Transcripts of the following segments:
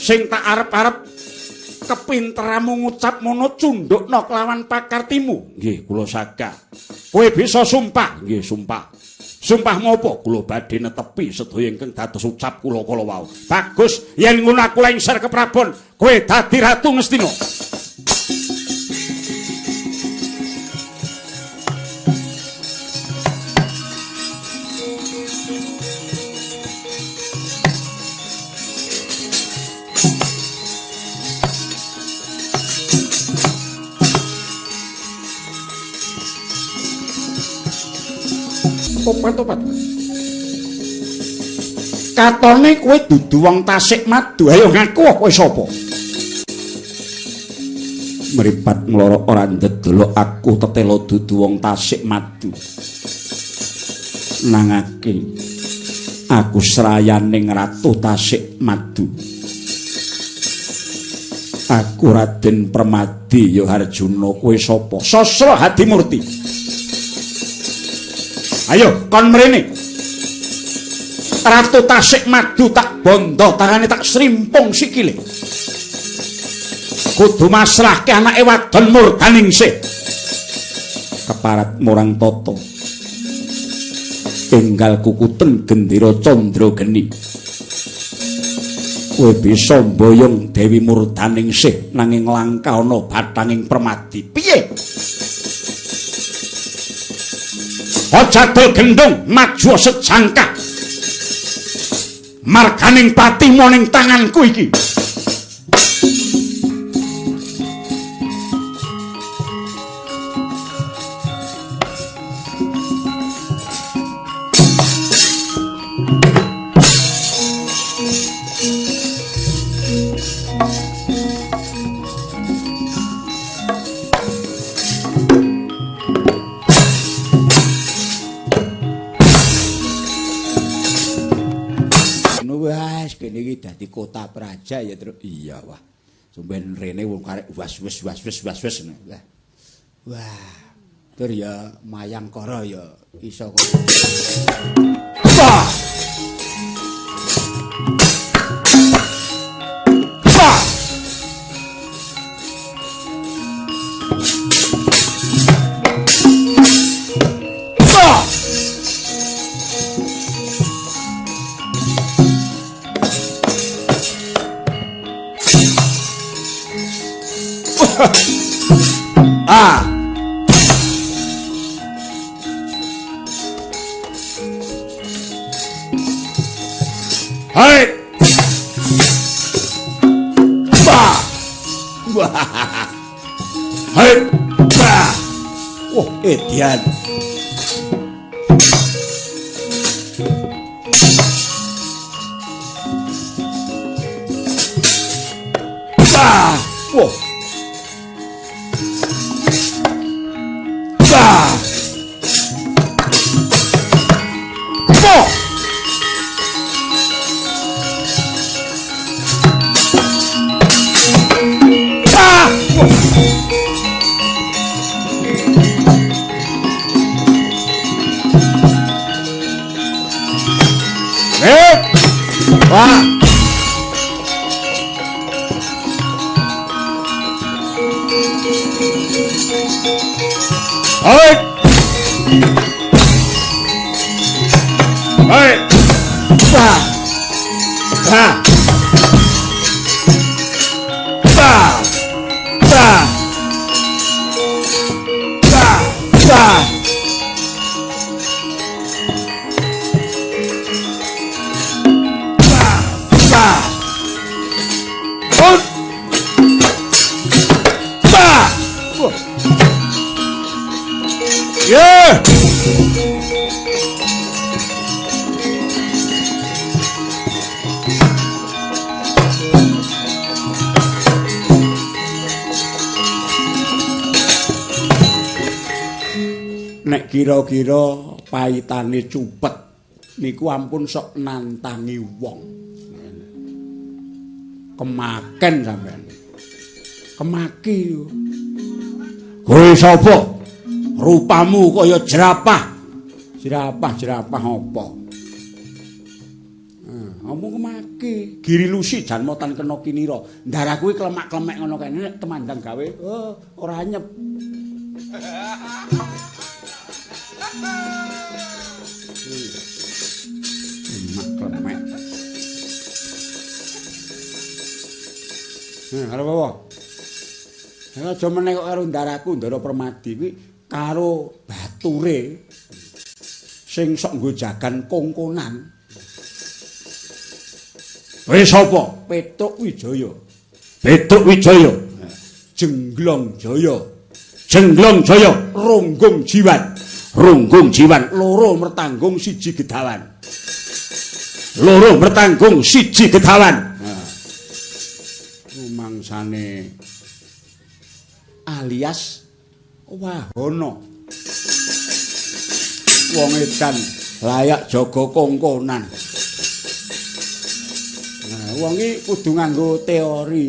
Sing tak arep-arep kepinteramu ngucap mono cundukna kelawan pakartimu. Nggih, kula sagah. Kowe bisa sumpah? Nggih, sumpah. Sumpahmu apa? Kula badhe netepi sedaya ingkang dados ucap kula kala wau. Bagus, yen ngono aku lengser keprabon, kowe dadi ratu Ngastina. Topat-topat. Katone kowe dudu wong Tasik Madu. Ayo ngaku kowe sapa? Mripat nglorok ora ndedelok aku tetela dudu wong Tasik Madu. Nangake aku srayaning Ratu Tasik Madu. Aku Raden Permadi ya Harjuna. Kowe sapa? Sasra Hadimurti. Ayo kon mrene. Ratu Tasik Madu tak bondo tangane tak srimpung sikile. Kudu masrahke anake wadon Murdaningsih. Keparat murang tata. Enggal kukuten gendera Candra Geni. Kowe bisa mboyong Dewi Murdaningsih nanging langka ana bathanging Permadi. Piye? Aja dol gendong, maju sejangkah. Marganing patimu ning tanganku iki. Dadi kota praja ya, Truk. Iya, wah. Sumben rene wong karek was-wis was-wis was-wis. Wah. Wah. Tur ya Mayangkara ya iso kok. Wah. Wah. Wah. Ah. Hai. Bah. Wah. Hai. Bah. Wah, edian. Bah. Wah. Bah. Wah. Ah. Wah. Eh. Wah. Hai. Hai. Bah. Bah. Bah. Bah. Bah. Bah. Bah. Bah. Ut. Bah. Wah. Yeah. Nek kira-kira paitane cupet niku ampun sok nantangi wong. Kemaken sampean. Kemaki. Kowe sapa? Rupamu kaya jerapah. Jerapah-jerapah apa? Ngomong kemaki. Giri Lusi janma tan kena kinira. Ndarah kuwi klemak-klemek ngono kae nek temandang gawe, oh, ora anyep. Klemak-klemek. Arep apa? Aja meneh kok karo ndaraku Ndara Permadi kuwi karo bature sing sok nggo jagan kongkonan. Kowe sapa? Petruk Wijaya. Petruk Wijaya. Jengglong Jaya. Jengglong Jaya, Ronggung Jiwan. Ronggung Jiwan, loro mertanggung siji gedawan. Loro mertanggung siji gedawan. Rumangsane alias Wahana. Wong edan layak jaga kongkonan. Nah, wong iki kudu nganggo teori.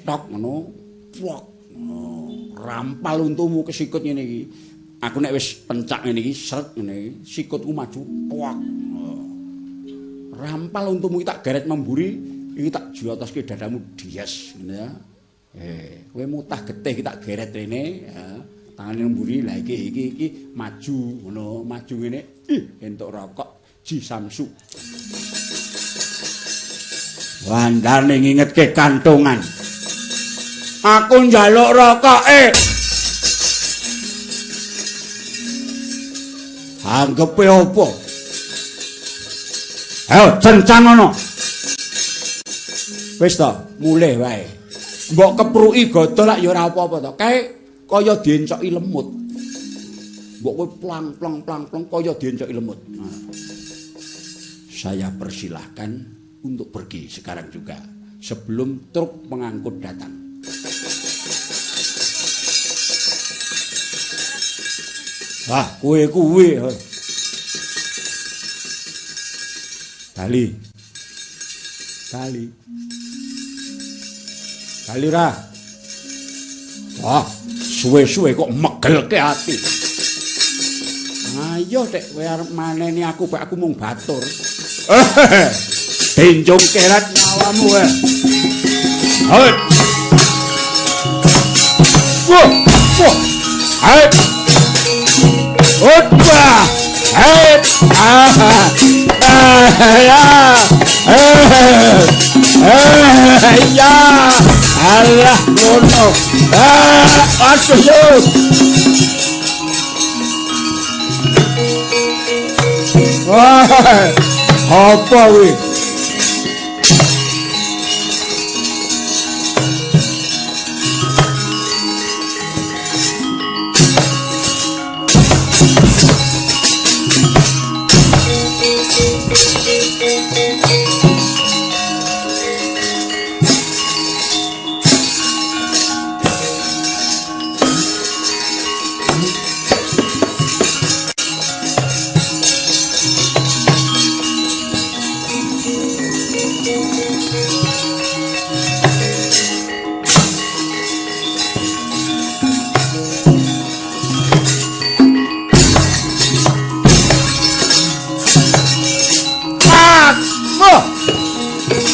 Tok ngono, wok. Rampal untumu kesikut ngene iki. Aku nek wis pencak ngene iki, sret ngene iki, sikutku maju, tok. Rampal untumu iki tak geret memburi, iki tak jotoske dadamu dies ngene ya. Kowe mutah getih iki tak geret rene, ya. Tangane mburi, lah iki iki iki maju ngono, maju ngene, ih entuk rokok Ji Samsu. Wandane ngingetke kantongan. Aku njaluk rokoke. Anggepe apa? Ayo cencang ngono. Wis to, mulih wae. Mbok kepruki godhol lak ya ora apa-apa to. Kae kaya diencoki lemut. Mbok kowe plang-plang plang-plang kaya diencoki lemut. Nah. Saya persilahkan untuk pergi sekarang juga sebelum truk pengangkut datang. Wah, kowe kuwi. Bali. Bali. Bali ra. Wah, suwe-suwe kok megelke ati. Ayo tek kowe arep maneni aku, Pak, aku mung batur. Benjong kerat nyawamu kowe. Hei. Wah, wah. Hei. Opa. Hei. Ah. Ah, ya. Ya. Alah ngono. Ah, aduh yo. Wah, apa kuwi?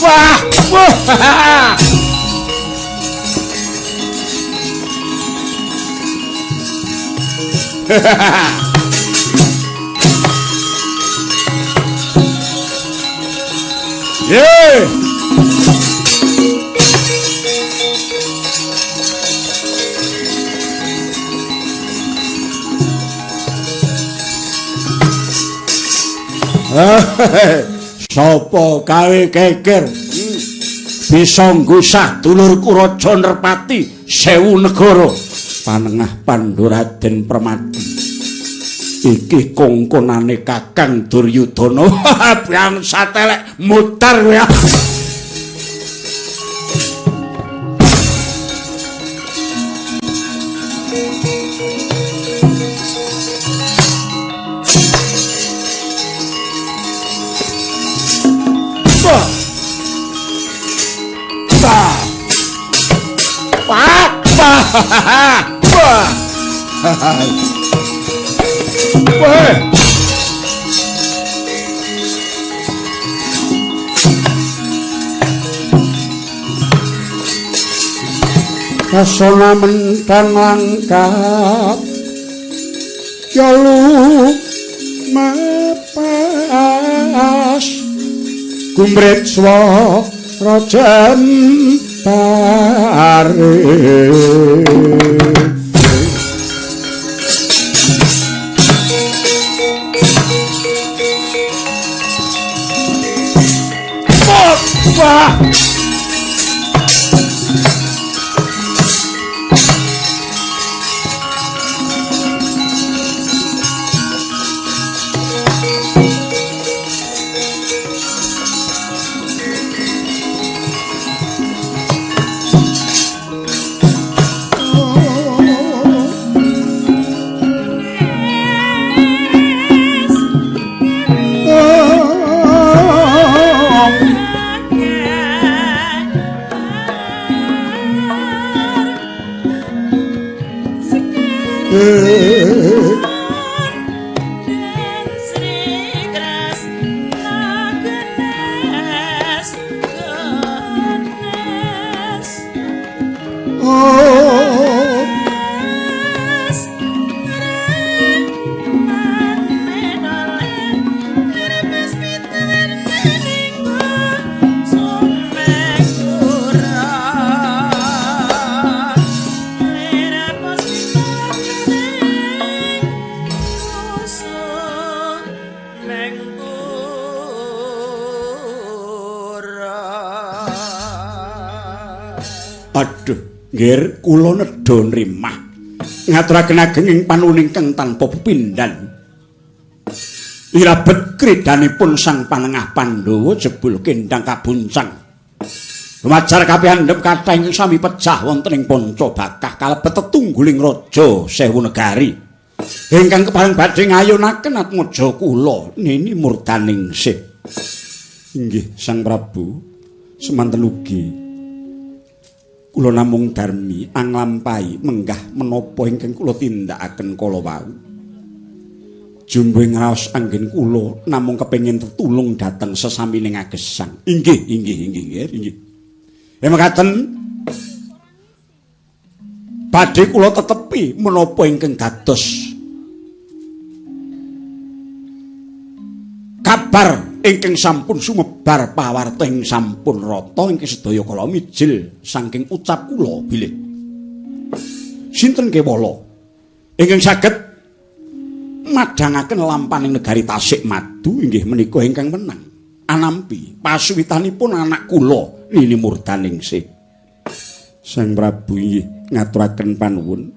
Wah, wah. Yeah. Sapa gawe geger bisa nggusah dulurku Raja Nerpati sewu negara panengah Panduraden Permadi. Iki kongkonane Kakang Duryudana. Bangsa telek mutar kowe. Wah. Pesona mentang langkap ya lumepas gumrit swara jembare. Wah! Aduh, nggir kula nedha nrimah. Ngaturaken ageng ing panuwun ingkang tanpa pepindhan. Irabet kridanipun Sang Panengah Pandhawa jebul kendang kabuncang. Lumajar kabeh andhep kathah ingkang sami pecah wonten ing Panca Bakah kalebet tetungguling raja Sewu Negari. Ingkang kepareng badhe ngayunaken atmaja kula Nini Murdaningsih. Inggih Sang Prabu, semanten ugi kula namung darmi anglampahi menggah menapa ingkang kula tindakaken kala wau. Jumbuh ngraos anggen kula namung kepengin tetulung dhateng sesamining agesang. Inggih, inggih, inggih, inggih, inggih. Mekaten badhe kula tetepi menapa ingkang dados kabar ingkang sampun sumebar pawarta ing sampun rata ingkang sedaya kala mijil saking ucap kula bilih sinten kewala ingkang saged madhangaken lampaning negari Tasik Madu inggih menika ingkang menang anampi pasuwitanipun anak kula Nini Murdaningsih. Sang Prabu inggih ngaturaken panuwun.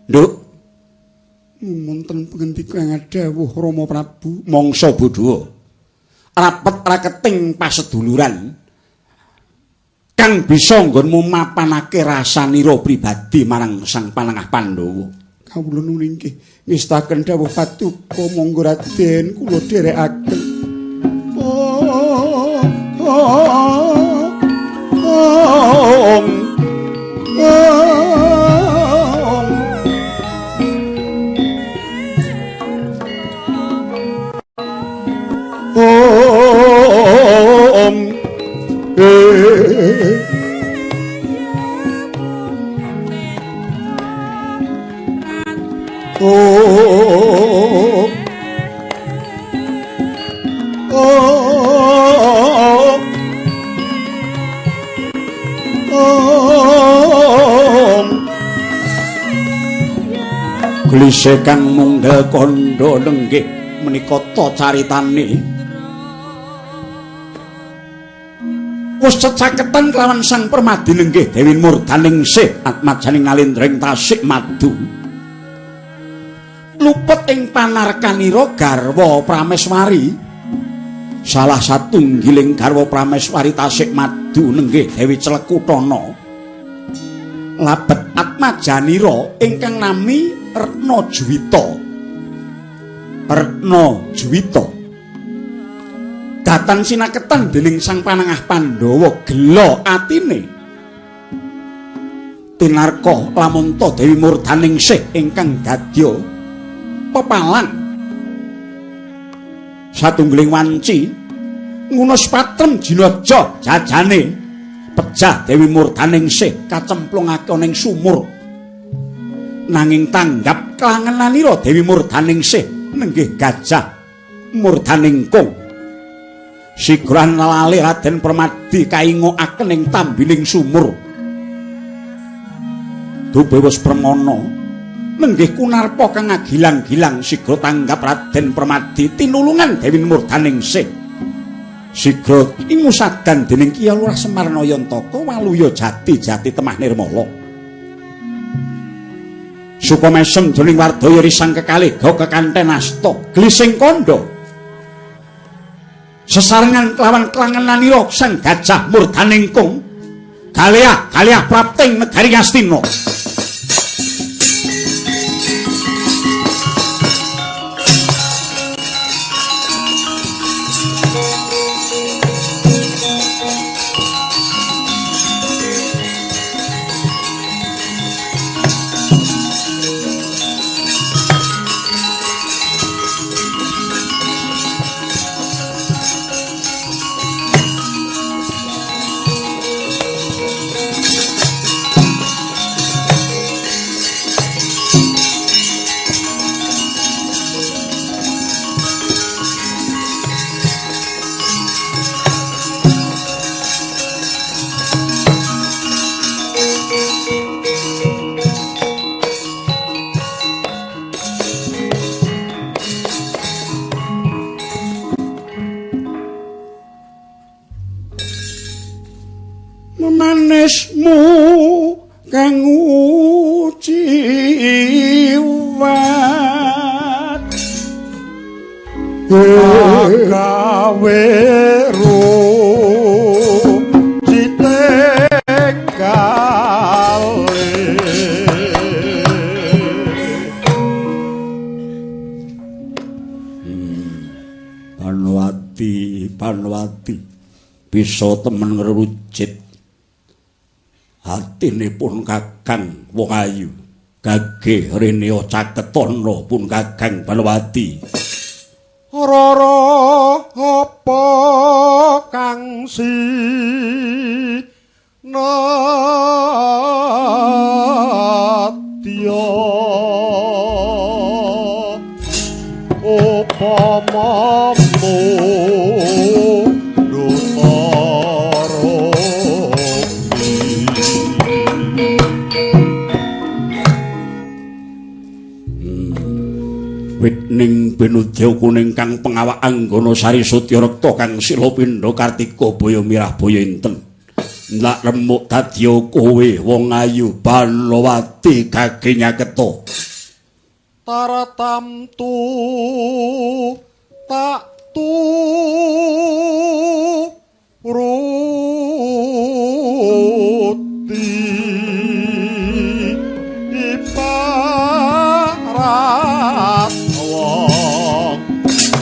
Nduk, wonten pangendika dawuh Rama Prabu mangsa bodho rapet raketing paseduluran kang bisa nggonmu mapanake rasanira pribadi marang Sang Panengah Pandhawa. Kawula nuwun inggih ngestaken dawuh paduka monggo Raden kula dherekaken. Oh, oh, oh, oh. Om Om Om Om Klise kang munggel kandha nenggih menika ta caritane wis cecaketan kelawan Sang Permadi nenggih Dewi Murdaningsih atmajaning nalendra ing Tasik Madu. Luput ing panarkanira garwa Prameswari. Salah satunggiling garwa Prameswari Tasik Madu nenggih Dewi Clekutana. Labet atmajanira ingkang nami Retna Juwita. Retna Juwita datan sinaketan dening Sang Panengah Pandhawa gela atine tinarka lamunta Dewi Murdaningsih ingkang dadya pepalang satunggiling wanci ngunus patrem jinaja jajane Pejah Dewi Murdaningsih kacemplungake ning sumur. Nanging tanggap klangenanira Dewi Murdaningsih nenggih Gajah Murdaningkung. Sigran lali Raden Permadi kaingokaken ing tambining sumur. Dupe wis premana nenggih Kunarpa kang agilang-gilang sigra tanggap Raden Permadi tinulungan Dewi Murdaningsih. Sigra ingusadan dening Ki Lurah Semar Nayantaka waluya jati-jati temah nirmala. Sukamesem jroning wardaya risang kekalih ga kekanten asta glising kandha. Sesarengan kelawan klangenanira Sang Gajah Murdaningkung galeah galeah prapting negari Ngastina. Memanismu kang uciwat gawe citing kale. Panwati, Panwati bisa temen ngrucit atinipun Kakang wong ayu gageh rene caketana pun Kakang Banwati. Rara apa kang sinadya upamamu Witning binudya kuning kang pengawak anggana sari sutya rekta kang sila pindha kartika baya mirah baya inten. Ndak remuk dadya kowe wong ayu Banowati gage nyaketa. Taratamtu tak turuti ibarat wong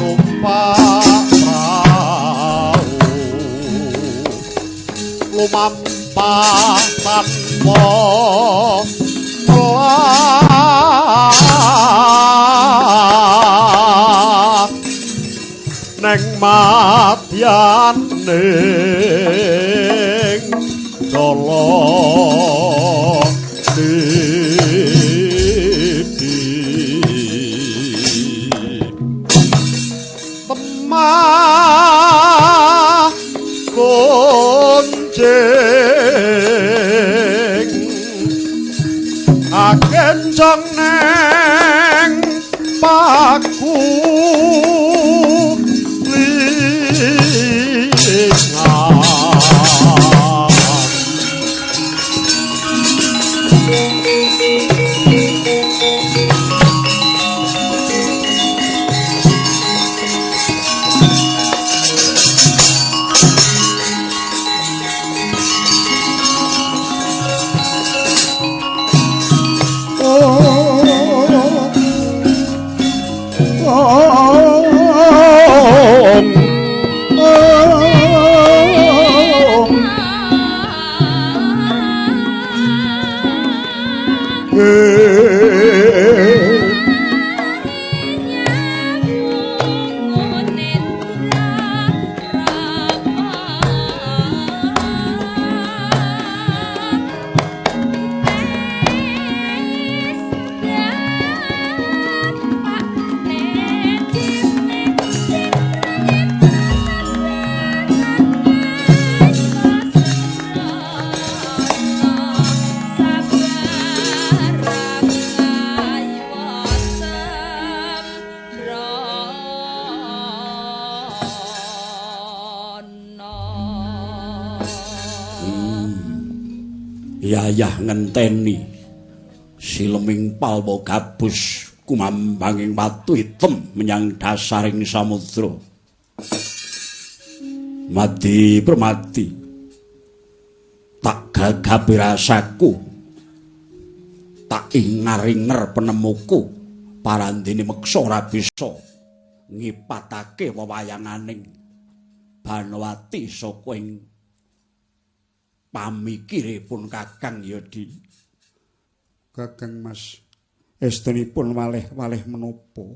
numpak prau lumampah tanpa melak neng madyaning dala. Temah kuncing akenceng neng paku lingan. Yayah ngenteni sileming palwa gabus kumambanging watu item menyang dasaring samudra. Mati permati tak gagapi rasaku, tak ingar-ingar penemuku, parandene meksa ora bisa ngipatake wewayanganing Banowati saka ing pamikiripun Kakang Yadi. Kakang Mas, estunipun waleh-waleh menapa?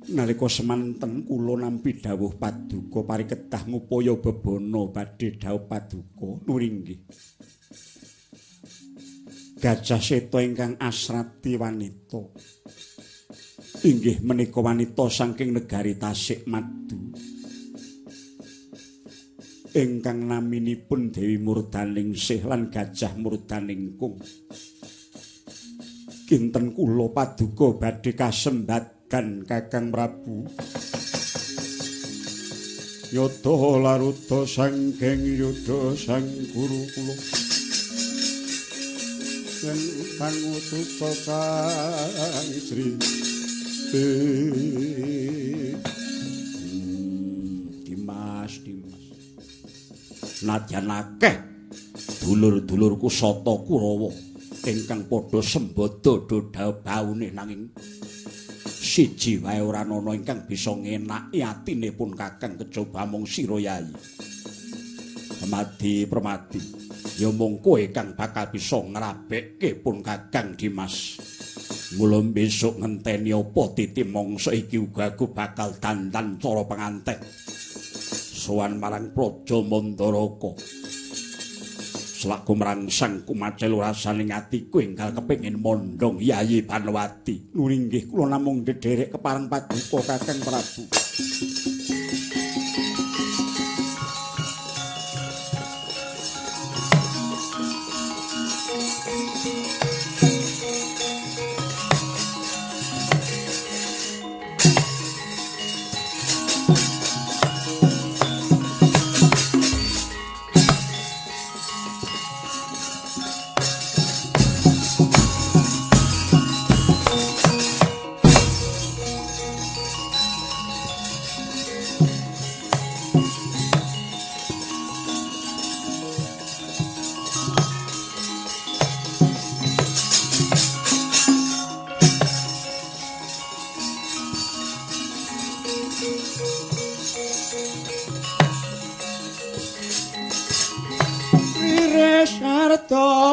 Nalika semanten kula nampi dawuh paduka parikedah ngupaya bebana badhe dhawuh paduka nuringgih. Gajah Seta ingkang asrati wanita inggih menika wanita saking negari Tasik Madu ingkang naminipun Dewi Murdaningsih lan Gajah Murdaningkung. Kinten kula paduka badhe kasembadan Kakang Prabu. Yada laruta sangking yuda sang guru kula yen pangutusa sang Sri. Dimas, Dimas. Nadyan akeh dulur-dulurku Sata Kurawa ingkang padha sembada dodha baune, nanging siji wae ora ana ingkang bisa ngenaki atine pun Kakang kejaba mung sira Yayi. Permadi, permadi, ya mung kowe kang bakal bisa ngrabekke pun Kakang Dimas. Mula besok ngenteni apa titi mangsa iki uga aku bakal dandan cara penganten. Sowan marang Praja Mandaraka. Selaku merangsang kumacel rasane atiku enggal kepengin mondhong Yayi Banowati. Nuringgih kula namung ndederek kepareng paduka Kakang Prabu.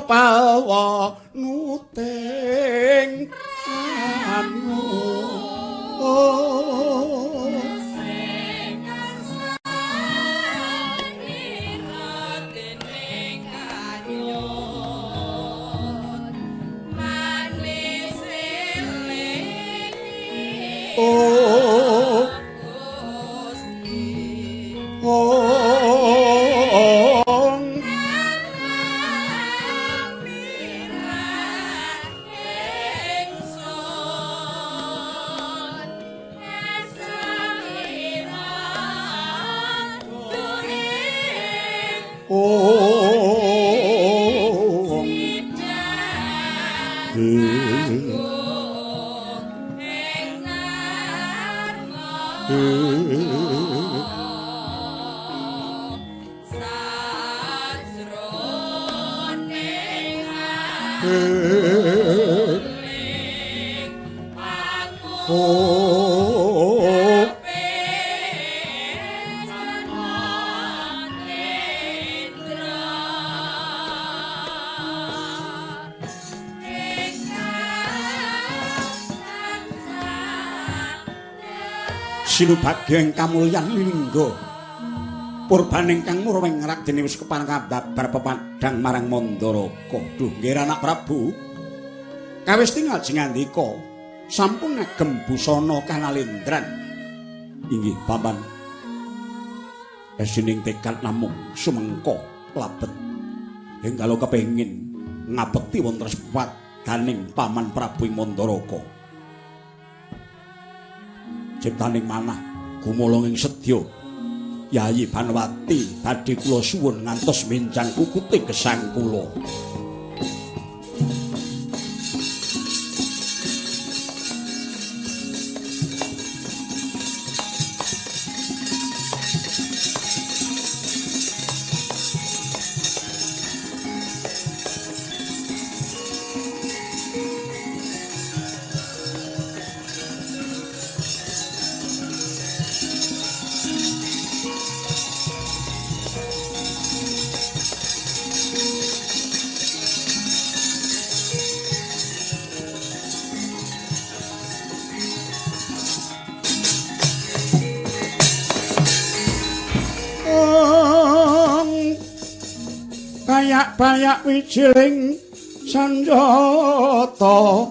Palwa nuting anu Sinubagya ing kamulyan lingga purbaning kang murwing ngrak dene wis kepareng kababar pepadhang marang Mandaraka. Duh nggih anak Prabu, kawis tingal jengandika sampun ngagem busana kanalendran. Inggih paman, esining tekad namung sumengko labet enggal kepengin ngabekti wonten padaning paman Prabu ing Mandaraka. Ciptaning manah gumolong ing sedya Yayi Banowati badhe kula suwun ngantos menjang kukute gesang kula. Bayak-bayak wijiling sanjata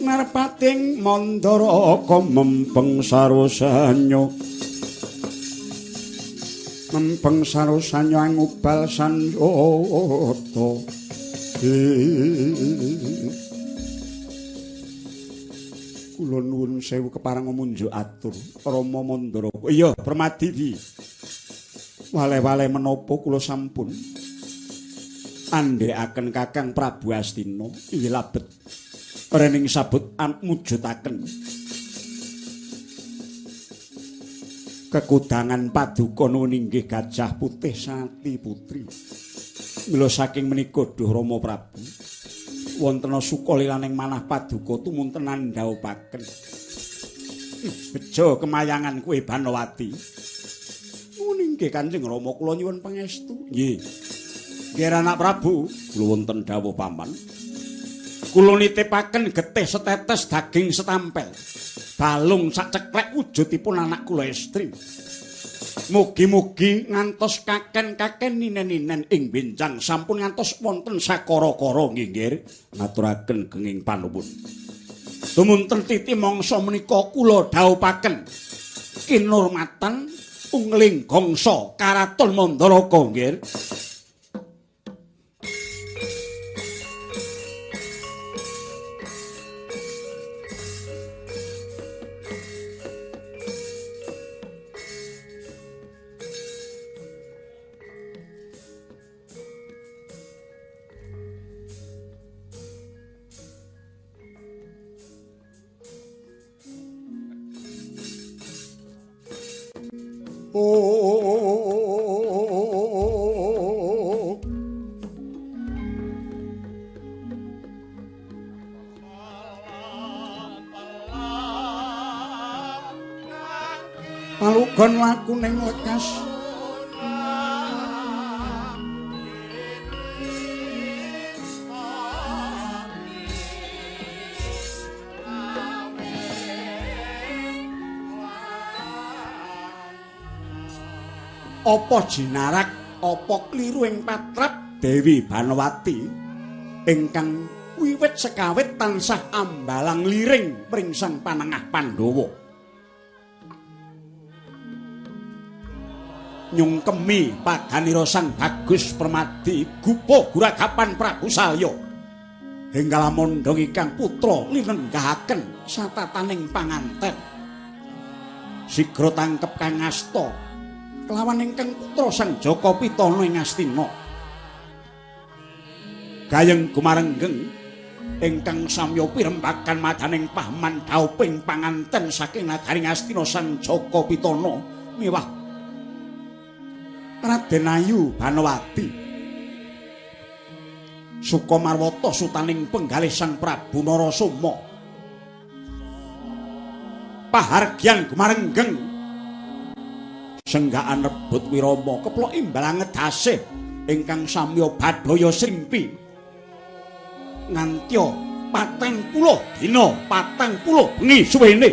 narpating Mandaraka mempeng sarusanya mempeng sarusanya ngubal sanjata. Kula nuwun sewu kepareng munjuk atur Rama Mandaraka. Iya, Permadiwi. Wale-wale menapa kula sampun andhekaken Kakang Prabu Astina inggih labet rening sabut mujudaken kekudangan paduka nuwun inggih Gajah Putih Sati Putri. Mila saking menika duh Rama Prabu wonten sukalilaning manah paduka tumunten andhawupaken. Bejo kemayangan kowe Banowati. Nggih Kanjeng Rama kula nyuwun pangestu. Nggih. Nggih Anak Prabu, kula wonten dawuh paman. Kula nitipaken getih setetes daging setampel. Balung sak ceklek wujudipun anak kula estri. Mugi-mugi ngantos kaken-kaken ninen-ninen ing benjang sampun ngantos wonten sakara-kara nggih nggih. Ngaturaken genging panuwun. Tumunten titi mangsa menika kula dhawuhaken kinurmatan ungling gangsa karaton Mandaraka nggih. Palugon laku ning lekas apa jinarak apa kliru ing patrap Dewi Banowati ingkang wiwit sekawit tansah ambalang liring pring sang panengah Pandhawa. Nyungkemi paganira Sang Bagus Permadi gupa guragapan Prabu Salya hingga lamondhong ingkang putra linenggahaken satataning panganten. Sigra tangkep kang asta kelawan ingkang putra Sang Jaka Pitana ing Astina. Gayeng gumarenggeng ingkang samya pirembakan madaning pahman dhauping panganten saking nagari Astina Sang Jaka Pitana miwah Raden Ayu Banowati. Sukamarwata sutaning penggalih Sang Prabu Narasoma. Pahargyan gumarenggeng senggakan rebut wirama keplok imbalang ngedasih ingkang samya badaya srimpi ngantya 40 dina 40 bengi suwene.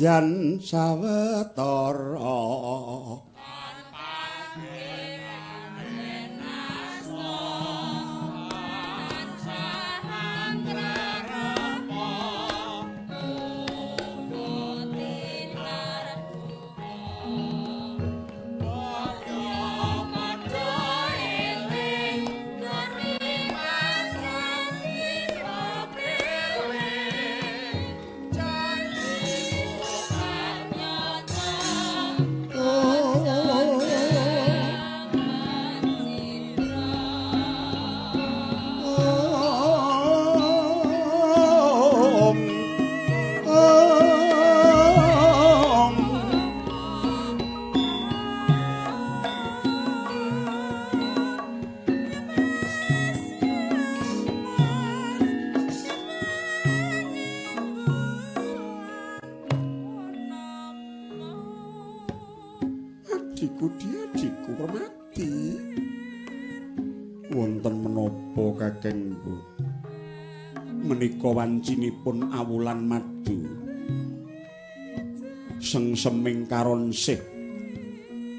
Nadyan sawetara Adhiku Permati, wonten menapa Kakeng Bu? Menika wancinipun awulan madu sengseming karonsih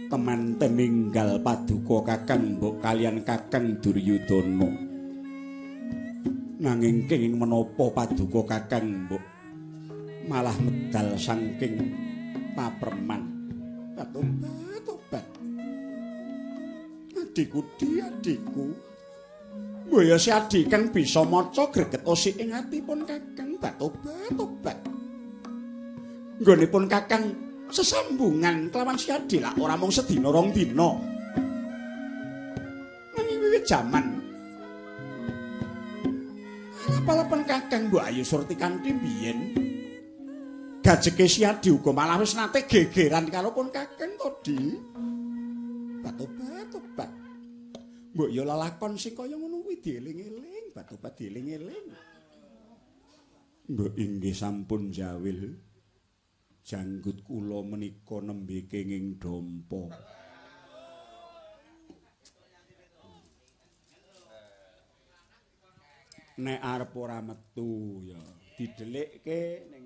temanten ninggal paduka Kakang Mbok kalian Kakang Duryudana. Nanging kenging menapa paduka Kakang Mbok malah medal saking papreman. Tobat. Adhiku di adhiku. Mbaya si adhi kang bisa maca greget osik ing atipun Kakang. Tobat. Nggonipun Kakang sesambungan kelawan si adhi lak ora mung sedina rong dina. Nanging wiwit jaman alap-alapan Kakang Mbok Ayu Surti kanthi biyen gajeke si adhi uga malah wis nate gegeran karo pun Kakang to, Di. Tobat. Mbok ya lelakon sing kaya ngono kuwi dieling-eling, tobat dieling-eling. Mbok inggih sampun jawil. Janggut kula menika nembe kenging dompa. Nek arep ora metu ya didelikke ning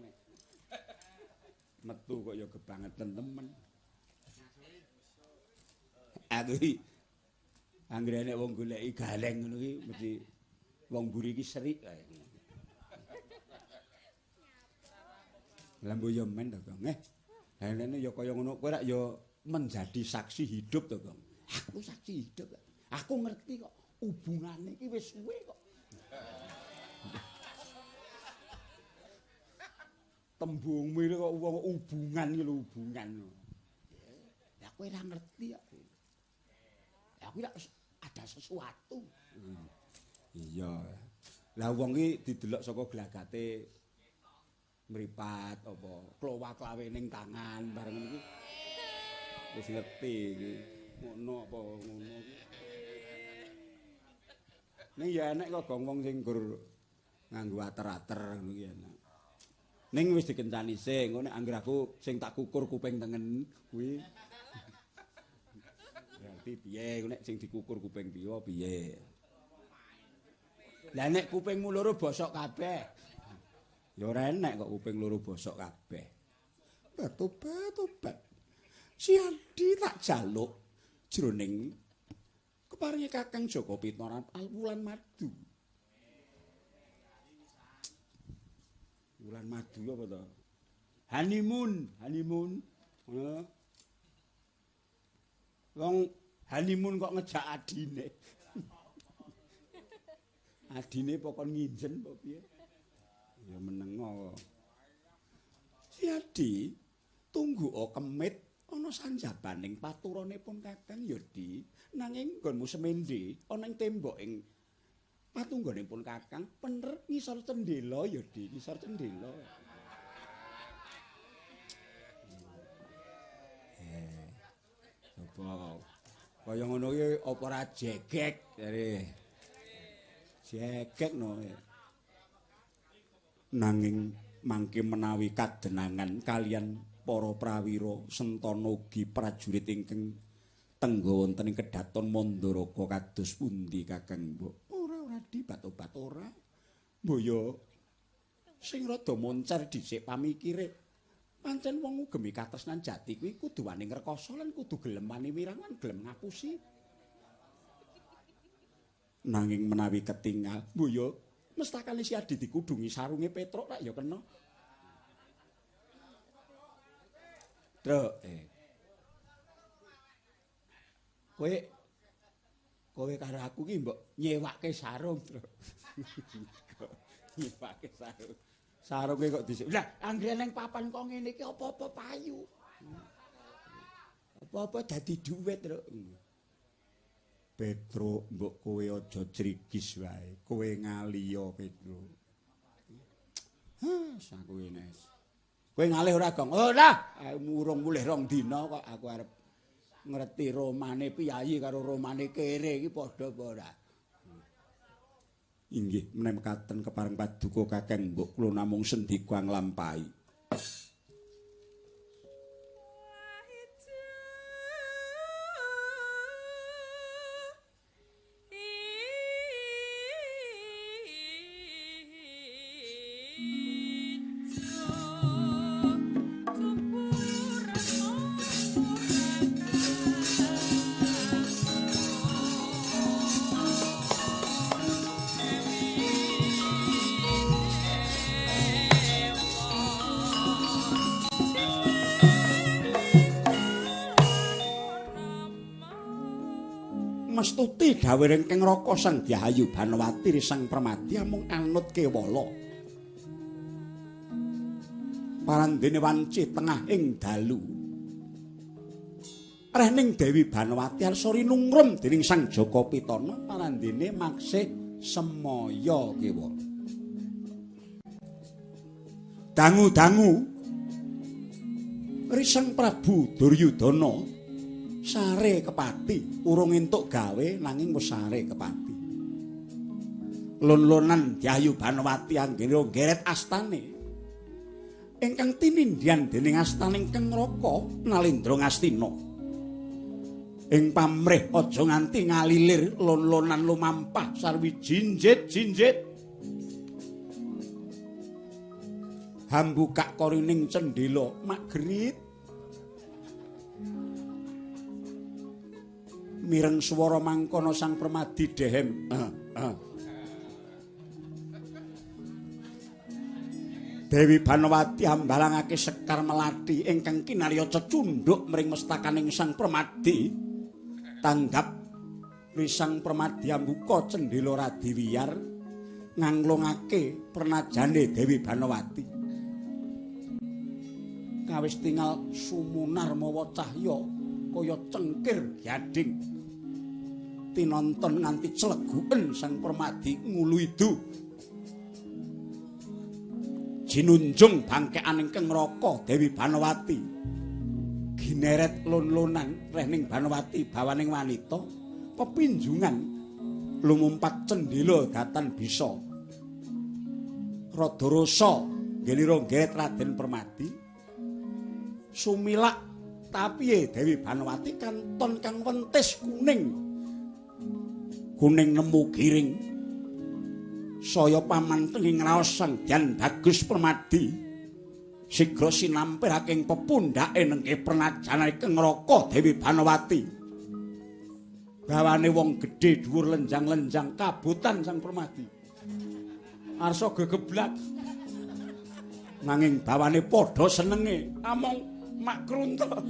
metu kok ya kebangetan temen. Aku iki anggere nek wong goleki galeng ngono iki mesti wong mburi iki serik kae. Lah mbok ya men to, Gong. Lah ngene ya kaya ngono kowe rak ya menjadi saksi hidup to, Gong. Aku saksi hidup. Aku ngerti kok hubungane iki wis suwe kok. Tembungmu iki kok wong hubungan iki lho hubungan. Lah kowe ora ngerti kok. Lah kuwi ada sesuatu. Iya. Lah wong iki didelok saka glagate mripat apa klowa-klawe ning tangan bareng ngono iki. Wis ngerti iki. Ngono apa ngono iki. Ning ya enek kok gong wong sing gur nganggo ater-ater ngono iki enak. Ning wis dikencani sing, engko nek anggere aku sing tak kukur kuping tengen kuwi. Berarti piye nek sing dikukur kuping kiwa piye? Lah nek kupingmu loro bosok kabeh. Ya ora enek kok kuping loro bosok kabeh. Tobat. Si Adi tak jaluk jroning keparinge Kakang Jaka Pitana wulan madu. Wulan madu apa to? Honeymoon. Ngono. Wong honeymoon kok ngejak adine. Adine pokon nginjen apa piye? Ya menengo. Si Adi tunggu kemit ana sanjabaning paturanipun Kakang ya Di. Nanging nggonmu semende ana ing tembok ing patunggonipun Kakang pener ngisor cendhela ya Di, ngisor cendhela. Coba kaya ngono iki apa ora jegek jare. Jegek no. Nanging mangke menawi kadenangan kalian para prawira sentana ugi prajurit ingkang tengga wonten ing kedaton Mandaraka kados pundi Kakang Mbok? Ora Di, bat-obat ora. Mbok ya sing rada moncer dhisik pamikire. Pancen wong ngugemi katresnan jati kuwi kudu wani ngrekoso lan kudu gelem wani wirang lan gelem ngapusi. Nanging menawi ketingal, mbuh ya mestakane si Adi dikudungi sarunge Petruk rak ya kena. Truk, Kowe kowe karo aku ki mbok nyewake sarung, Truk. Nyewake sarung. Sarunge kok dhisik. Lah, anggere ning papan kok ngene iki apa-apa payu. Apa-apa dadi dhuwit, Truk. Petruk, mbok kowe aja crigis wae. Kowe ngaliya, Petruk. Hah, aku nes. Kowe ngalih ora, Gong? Ora, urung mulih rong dina kok aku arep ngerti romane piyayi karo romane kere iki padha apa ora. Inggih, menawi mekaten kepareng paduka Kakang mbok kula namung sendika nglampahi. Mestuti dawuh ingkang Raka Sang Dyahayu Banowati Sang Permadi amung anut kewala. Parandene wanci tengah ing dalu. Rehning Dewi Banowati arsa rinungrum dening Sang Jaka Pitana parandene maksih semaya kewala. Dangu-dangu Risang Prabu Duryudana sare kepati, urung entuk gawe nanging wis sare kepati. Lon-lonan Dyayu Banowati anggene nggeret astane. Ingkang tinindyan dening astane ingkang Raka Nalendra Ngastina. Ing pamrih aja nganti ngalilir lon-lonan lumampah sarwi jinjit-jinjit. Hambukak korining cendhela magrit. Mireng swara mangkono Sang Permadi dehem. Dewi Banowati ambalangake sekar melati ingkang kinarya cecundhuk mring mestakaning Sang Permadi. Tanggap Sang Permadi ambuka cendhela radi wiyar nganglungake pernajane Dewi Banowati. Kawis tingal sumunar mawa cahya kaya cengkir gading. Tinonton nganti cleguken Sang Permadi nguluidu. Jinunjung bangkekan ingkang Raka Dewi Banowati. Gineret lon-lonan rehning Banowati bawaning wanita pepinjungan lumumpat cendhela datan bisa. Rada rasa ngelira nggeret Raden Permadi. Sumilak tapiye Dewi Banowati kanton kang wentis kuning. Kuning nemu giring. Saya pamantenging raos Sang Dyan Bagus Permadi. Sigra sinampirake ing pepundhake nengke pernajane ingkang Raka Dewi Banowati. Bawane wong gedhe dhuwur lenjang-lenjang kabutan Sang Permadi. Arsa gegeblak. Nanging bawane padha senenge amung mak kruntel.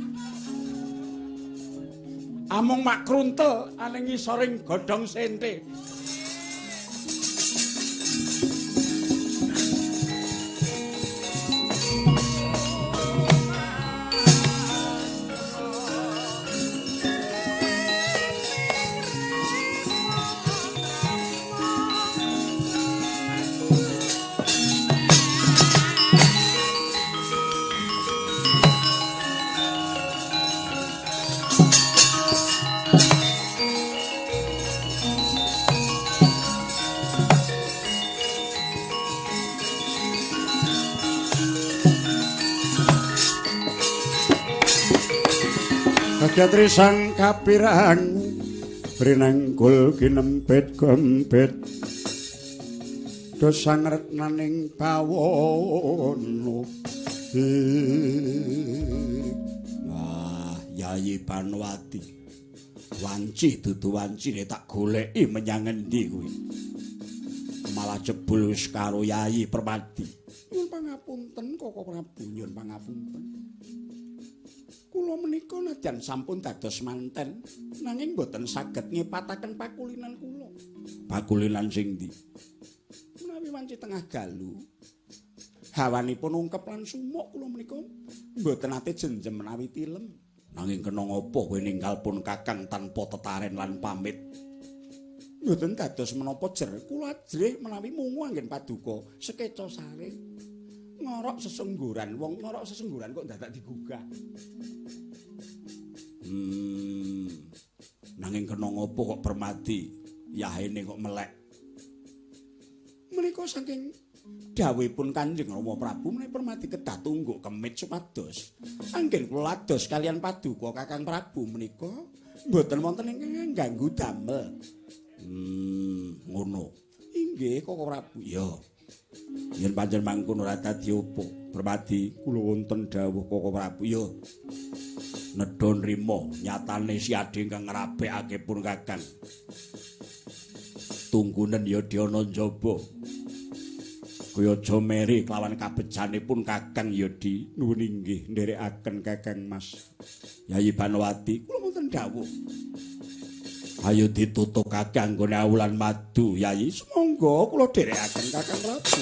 Amung mak kruntel aning ngisoring godhong sente. Kadyatri sang kapirang brinanggul kinempit gempit dosang retnaning bawana. Wah, Yayi Banowati. Wanci dudu wancine tak goleki menyang endi kuwi. Malah jebul wis karo Yayi Permadi. Nyuwun pangapunten Koko Prabu, nyuwun pangapunten. Kula menika nadyan sampun dados manten, nanging boten saged ngepataken pakulinan kula. Pakulinan sing ndi? Menawi wanci tengah dalu, hawanipun ungkep lan sumuk kula menika mboten nate jenjem menawi tilem. Nanging kena ngapa kowe ninggal pun Kakang tanpa tetaren lan pamit? Mboten dados menapa jer, kula ajrih menawi mungu anggen paduka sekeca sare. Ngorok sesengguran, wong ngorok sesengguran kok dadak digugah. Nanging kena ngapa kok Permadi yahene kok melek? Menika saking dawuhipun Kanjeng Rama Prabu menawi Permadi kedah tungguk kemit supados anggen kula lados kalian paduka Kakang Prabu menika mboten wonten ingkang ngganggu damel. Ngono. Inggih Koko Prabu. Ya. Yen pancen mangkono ora dadi opo. Permadi kula wonten dawuh Koko Prabu. Ya. Nedha nrima nyatane si adhi ingkang ngrabekake pun Kakang. Tunggunen ya diana njaba. Kaya aja meri kelawan kabejanipun Kakang ya di. Nuwun inggih nderekaken Kakang Mas. Yayi Banowati kula wonten dawuh. Ayo ditutukake anggone awulan madu, Yayi. Sumangga kula dherekaken Kakang Prabu.